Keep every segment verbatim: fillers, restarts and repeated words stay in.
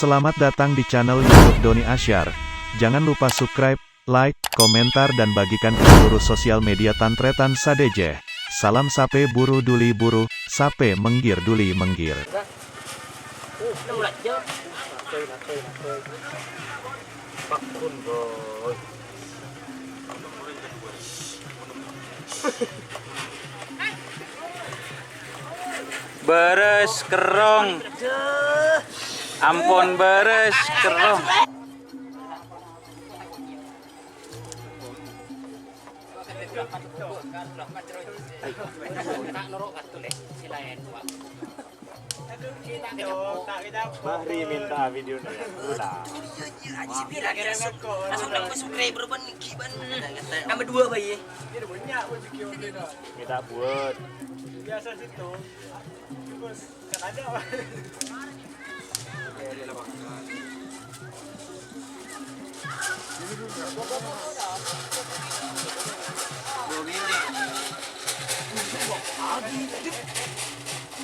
Selamat datang di channel YouTube Doni Asyar. Jangan lupa subscribe, like, komentar, dan bagikan ke seluruh sosial media tan-tarètan sadhâjâ. Salam sapè buru duli buru, sapè mèngghir duli mèngghir. Bârâs kerrong. Ampon bârâs kerrong. Bahri minta video nih. Udah. Langsung nambah subscriber ban ghi ban. Nambah dua, Bay. Minta buat. Biasa situ. Terus kan ada.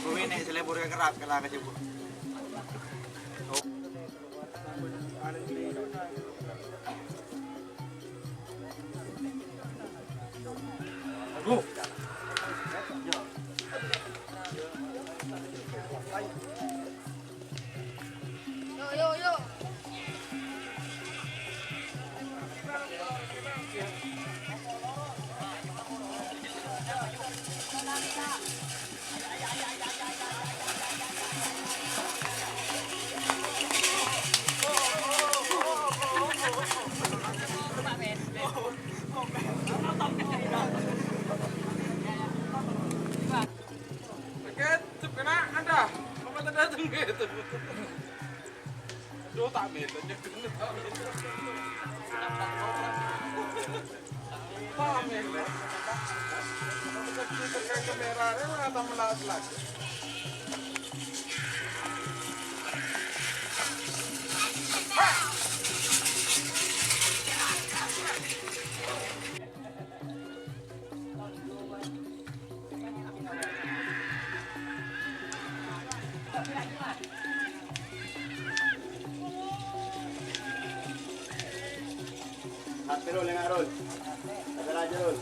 Bumi nih, selebur ke kerak, kerak ke jebur. Sakit, sebenarnya ada. Apa tadi datang gitu? Aduh, tak mele, nyekel, tak mele. Tak mele. Aku kecil tekan kamera, eh, malah tak melas lagi. Hape Rul, enga' Rul. Hape raja Rul.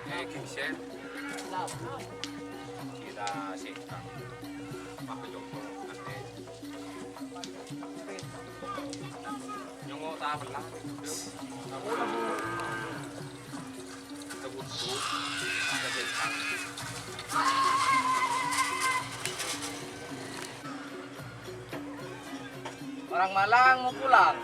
Eh, gengsen. Kita sih, Kang. Apa coba nanti? Nyongo' ta' pella. Keburu. Ada setan. Rang Malang mau pulang.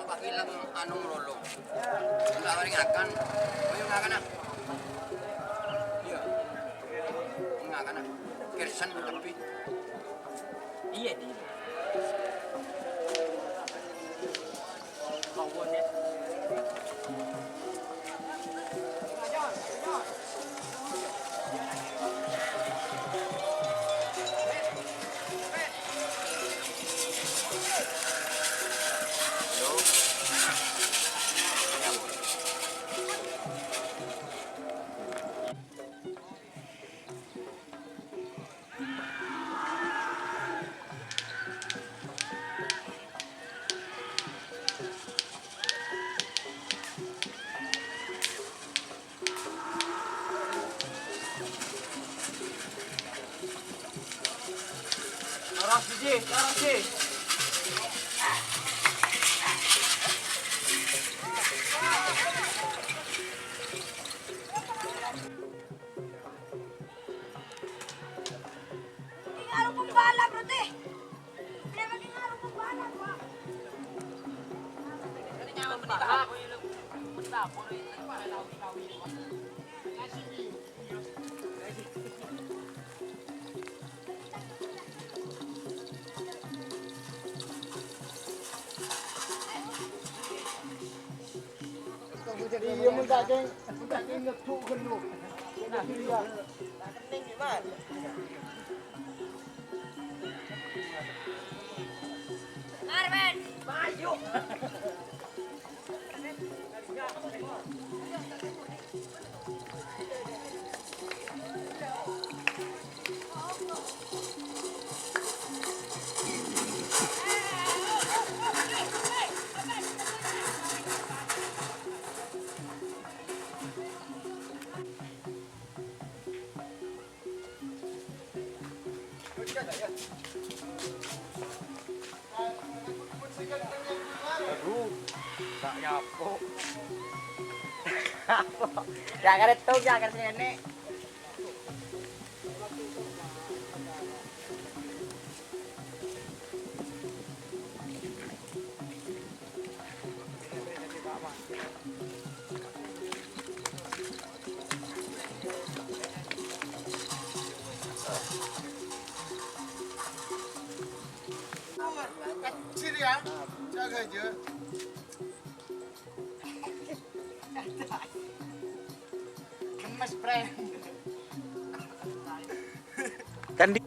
Pagilâ anu ngrolo. Enggak mari ngakan. Ayo ngakan, ah. Iya. Ngakan, ah. Kersen tapi. Iya, di. Terus, Ji, terus, Ji. Tinggal pembalap, berarti. Dia makin ngaruh pembalap, Pak. Iyâ, mon ta' kèng, mon ta' kèng ngeddhu' ghâllu. Iya. Arwen. Ayo. Aduh, tak nyapo. Ya, karet tuh, ya, karet sini. Kecil ya, jaga aja. Gemes, Pren. Kan di-